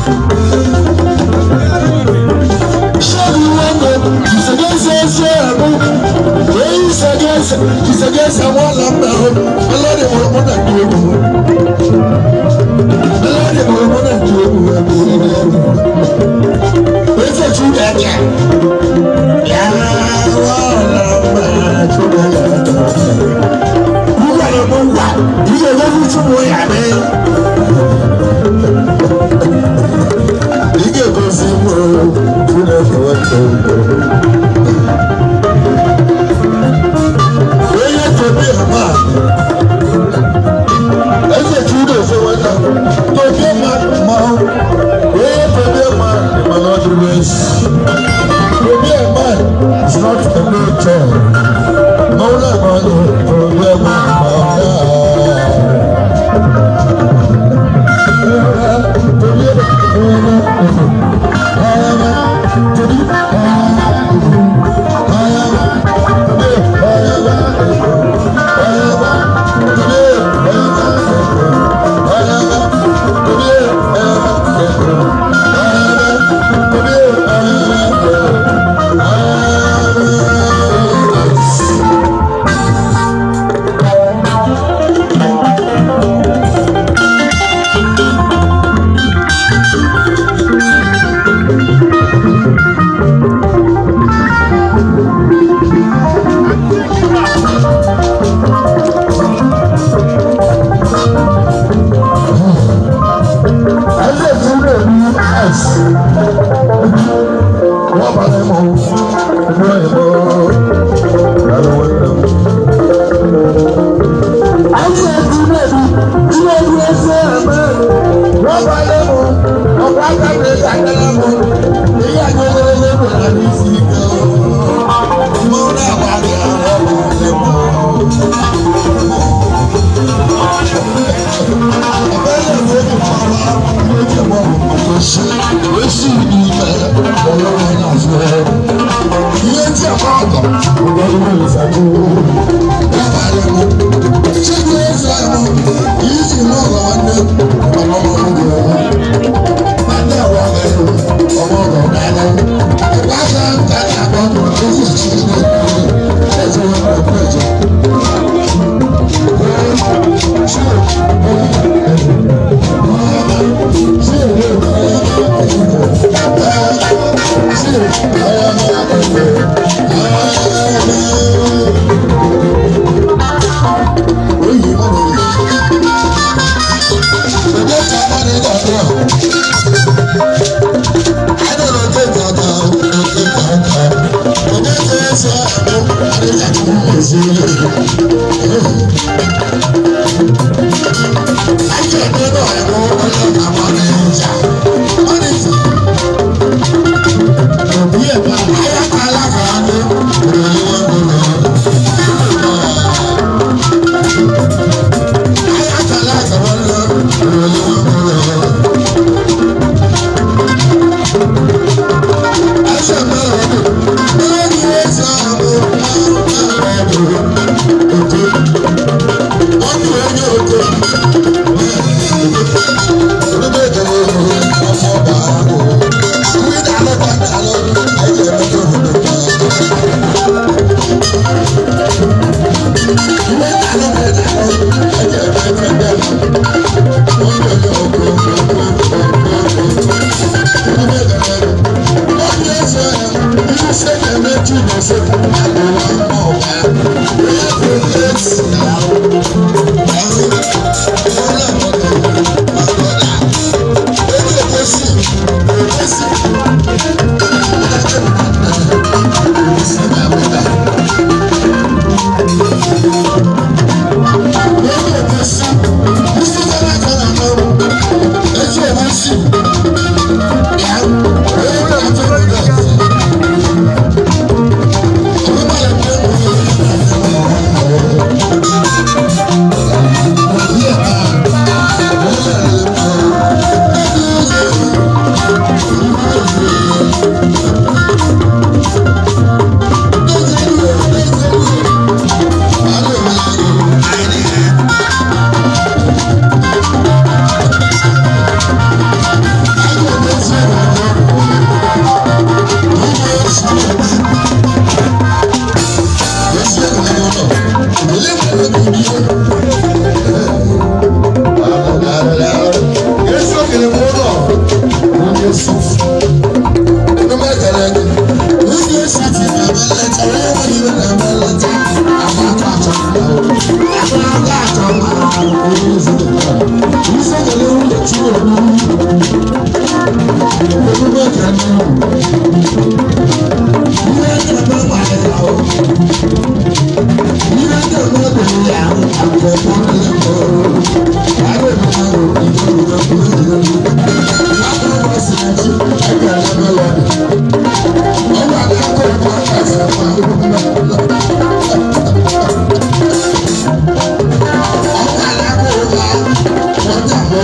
Thank you. City. Enume kere gị. English City na-eme nleta, onye nwere iwe na-eme nleta. Agba aka achọ mma, agba aka achọ mma, onye ezi dị mma. Isi ekele nwunye Chinedu. Enume kere ihe na-eme nwanyị ahụ. Ihe na-eme bụ ya akwụkwọ nlekọ. Adé mi máa ń rò ìlú ìlú ìlú. Lábẹ́ ọ̀sẹ̀ àti ẹgbẹ́ ẹlẹ́mẹ́lọ́dì. Ọwọ́ àdákọ̀ ọ̀pọ̀ àkàṣà máa ń ọwọ́ àdákọ̀ ọ̀pọ̀ wọ́n tàbọ̀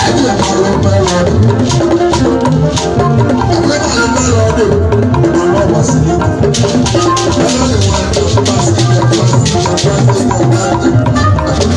ẹgbẹ́ ẹlẹ́mẹ́lọ́dì. Ẹgbẹ́ ẹlẹ́mẹ́lọ́dì ọ̀rọ̀ wà sí ilé. Ọlọ́run wà ní ọ̀pá sí ìjọba sí ìjọba sí ìjọba.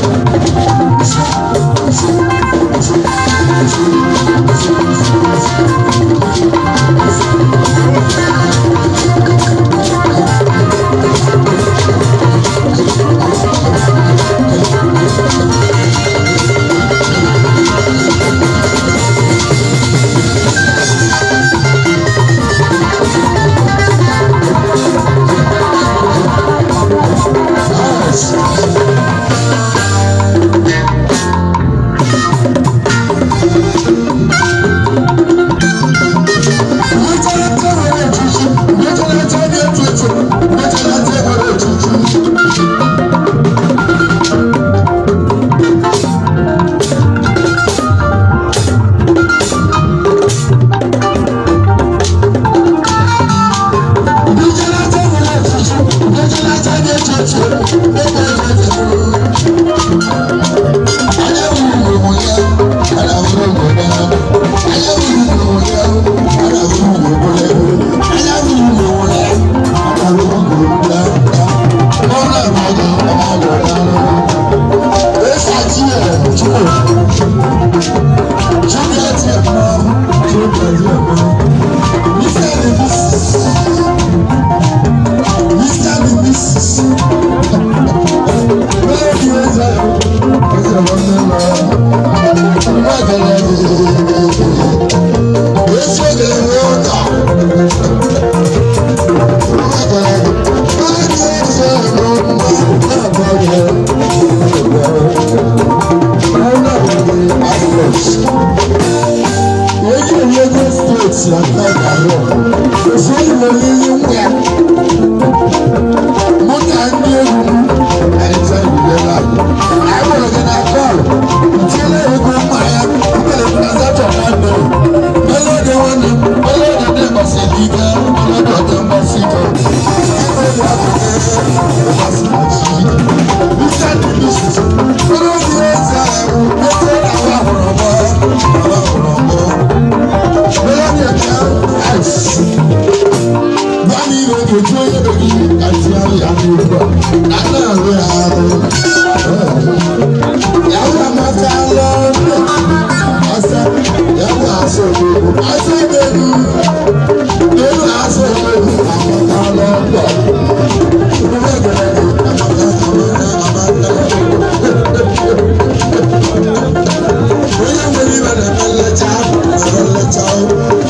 Mụ na ndị egwu m anyị ejela anyị nwere gị na kọl tinyere ego mmanya mkpere transaction nwanne melodi nwanne m melodi dị gbasiri ike melodi ọdị mgbasi ike melodi eze ahụ eze na-ahụ ahụrụ ọgbọ ahụrụ ọgbọ melodi eke ice gwa m ihe ga-eju onye be gị ka ntịgharị ya n'ugbu a na na-arụ ya arụ ya bụ amaka lọndọ asa ya bụ asa odogwu asa odogwu elu asa odogwu amaka lọndọ omume gere gị amaka amaka amaka onye nwere ibe na-eme nlecha mere nlecha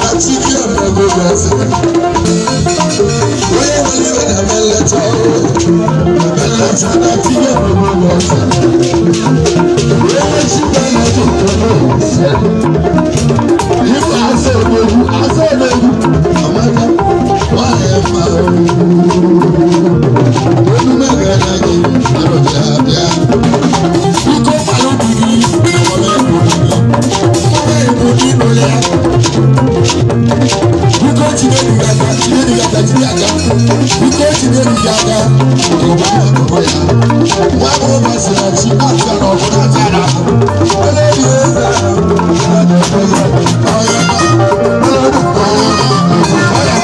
na chi gị ọmego gọzi onye nwere ibe na-eme nlecha eme nlecha na chi gị ọmego gọzi onye chi na-eji ife asa odogwu asa odogwu amaka nwanyị mma omume gara gị arụbịa abịa biko mmanụ di gị ọmọ ẹ̀kọ́ gị ọmọ ẹ̀kọ́ gị nụlẹ̀ biko jide gị aka jide gị aka jide aka biko jide gị aka ọba ọkọ ya nwa agbọghọ masị na chi atụ na ọgụ na atụ na ahụ onye dị eze ahụ mmadụ ekwe ya ọya mmadụ ọya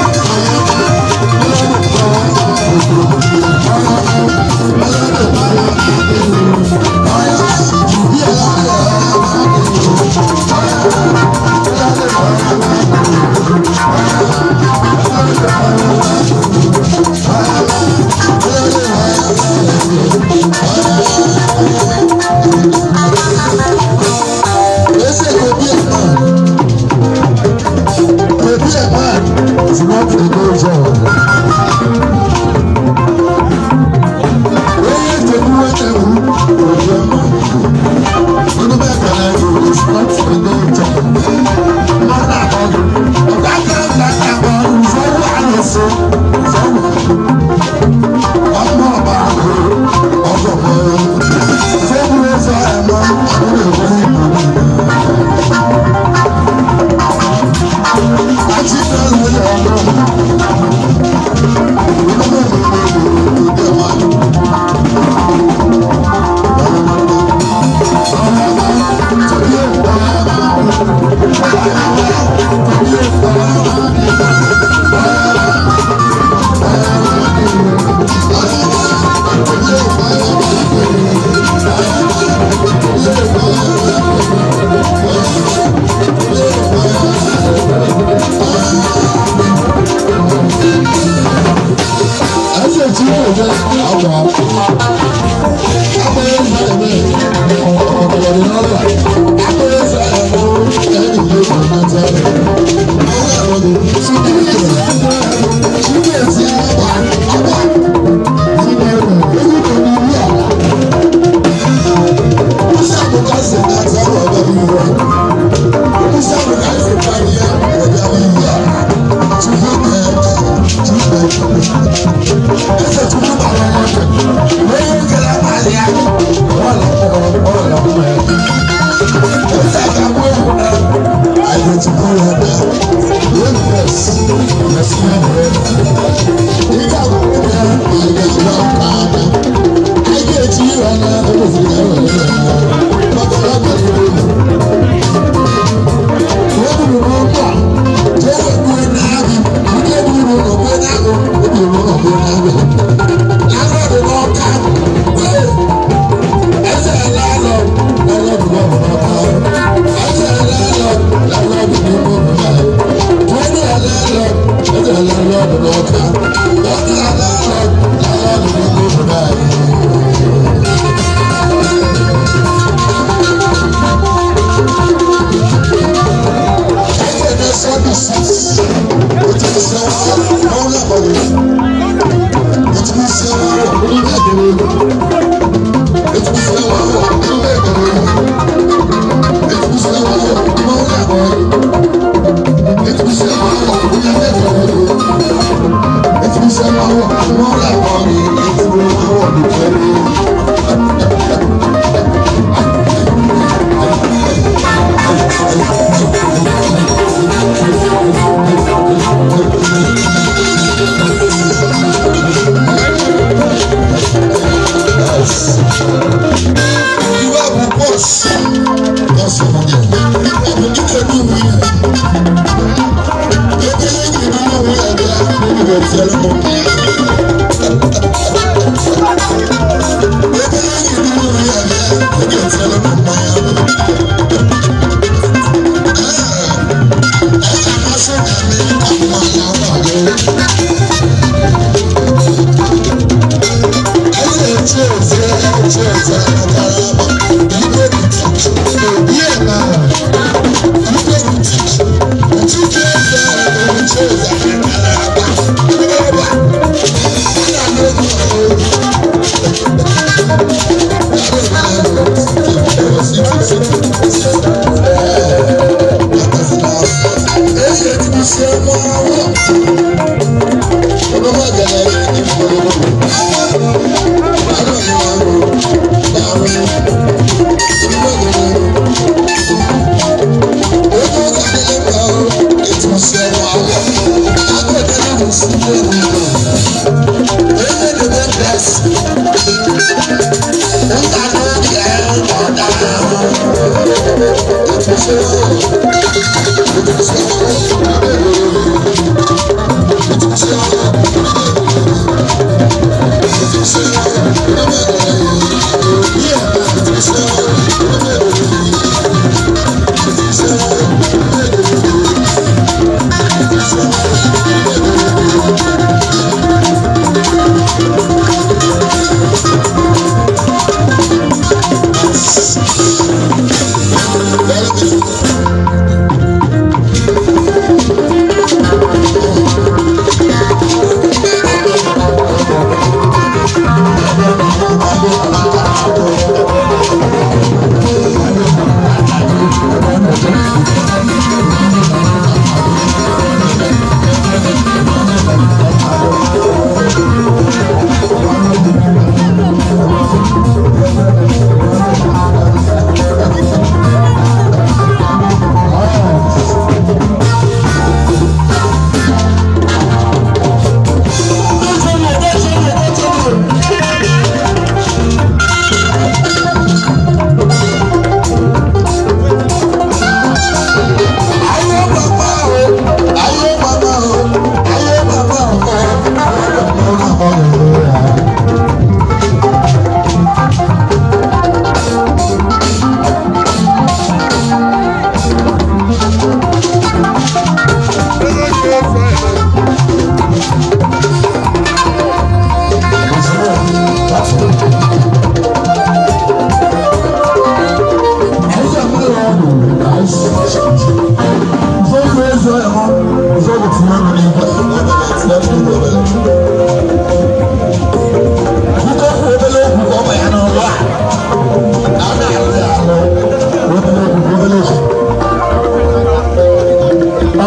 Thank you.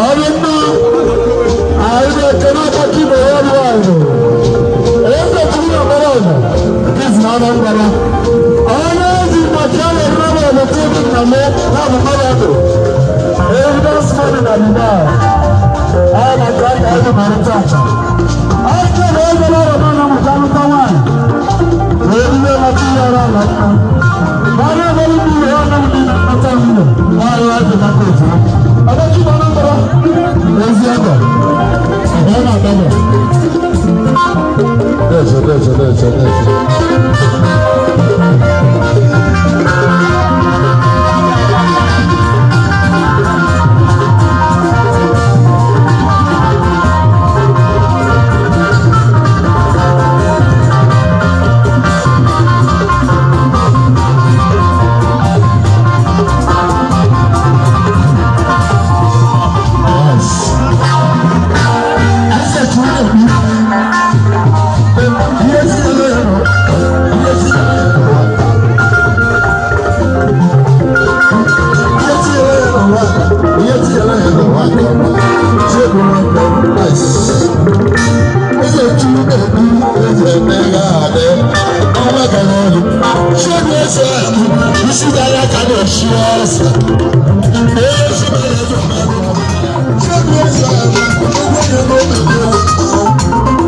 Ọrụ mma, anyị na-ekele ọgbakọ Igbo worldwide. Eze tiri na mgbara ọgụ, nkịtị na Anambra. Onye eji maka ya na ọbụla ebe nna m na-abụ mmadụ. Evidence money na Dubai. Ọ maka aka anyị mara tata. Anyị kere ego na ọrụ na mụta alụta nwaanyị. Wee bido maka ihe ọrụ ala mma. Mana ebere ndị ihe ọrụ ndị na-akpata nwunye. Nwaanyị ya dị maka otu. Ọdachi bụ Anambra. Ezi ọgọ. Ọ na-adaba. Deje, deje, deje, deje. Yes. Eze tún lè bí. Ihe ti yẹ lọ. Ihe ti yẹ lọ. Ihe ti yẹ lọ. Ihe ti yẹ lọ. Ṣé kò wọ́n gbọ́? Yes. Eze tún lè bí. Eze mẹ́ga àdé. Ọmọ kan náà lò. Ṣé kò ṣe ẹ̀mú? Isi dára kan lè ṣí ọ̀sẹ̀. Èyí ṣì máa yẹ kó máa lọ. Ṣé kò ṣe ẹ̀mú? Owó yẹn ló bẹ̀rẹ̀ o.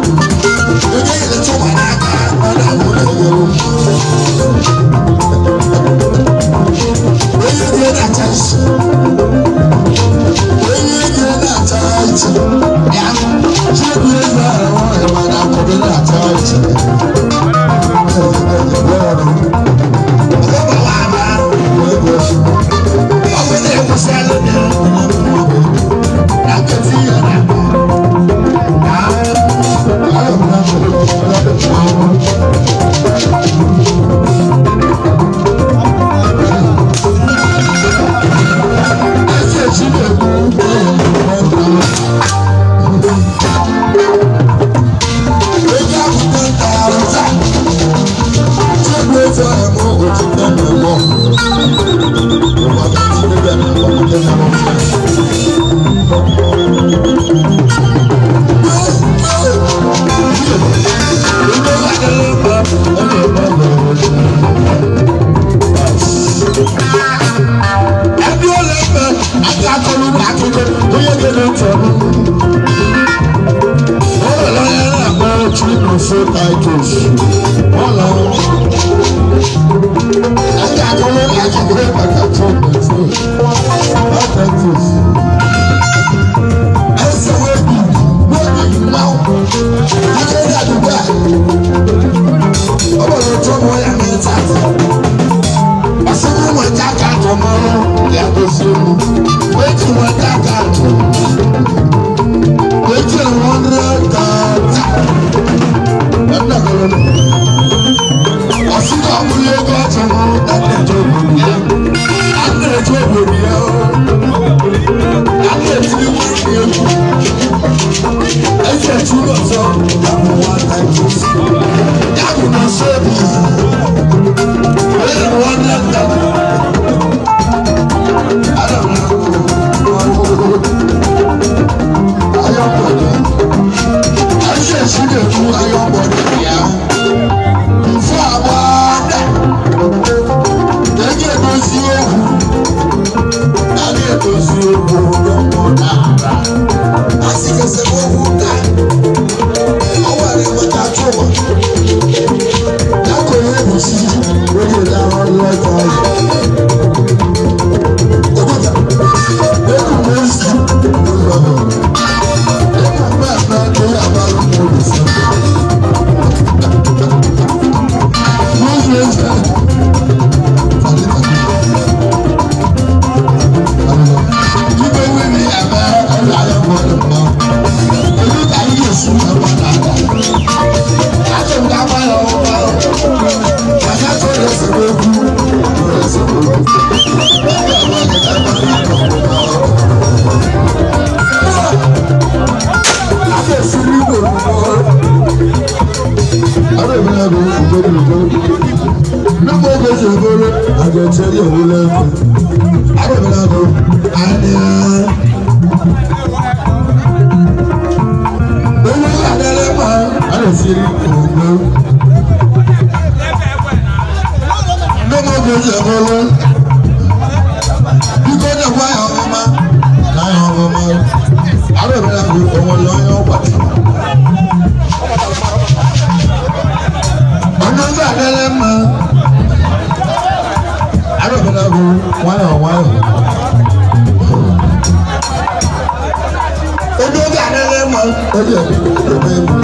Onye ebe egwu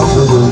ọbụla.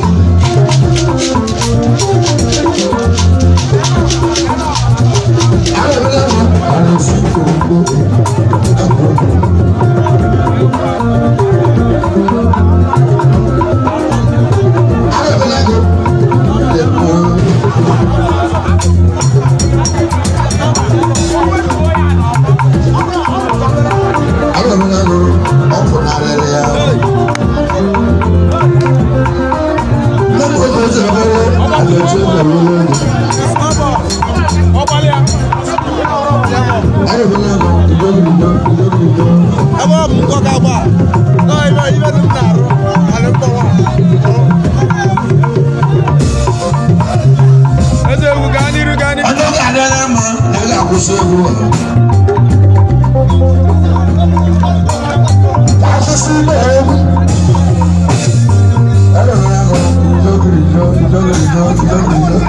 Ebe ọ bụ nkọ ka agba nọ ibe ibe dị m na-arụ alụ mkpọnwa. Eze egwu, gaa n'iru, gaa n'iru. Ọjọ́ ga-adịrị mma na ị ga-akwụsị egwu a. Akwụsị ime egwu. Ijogiri, ijogiri, ijogiri, ijogiri.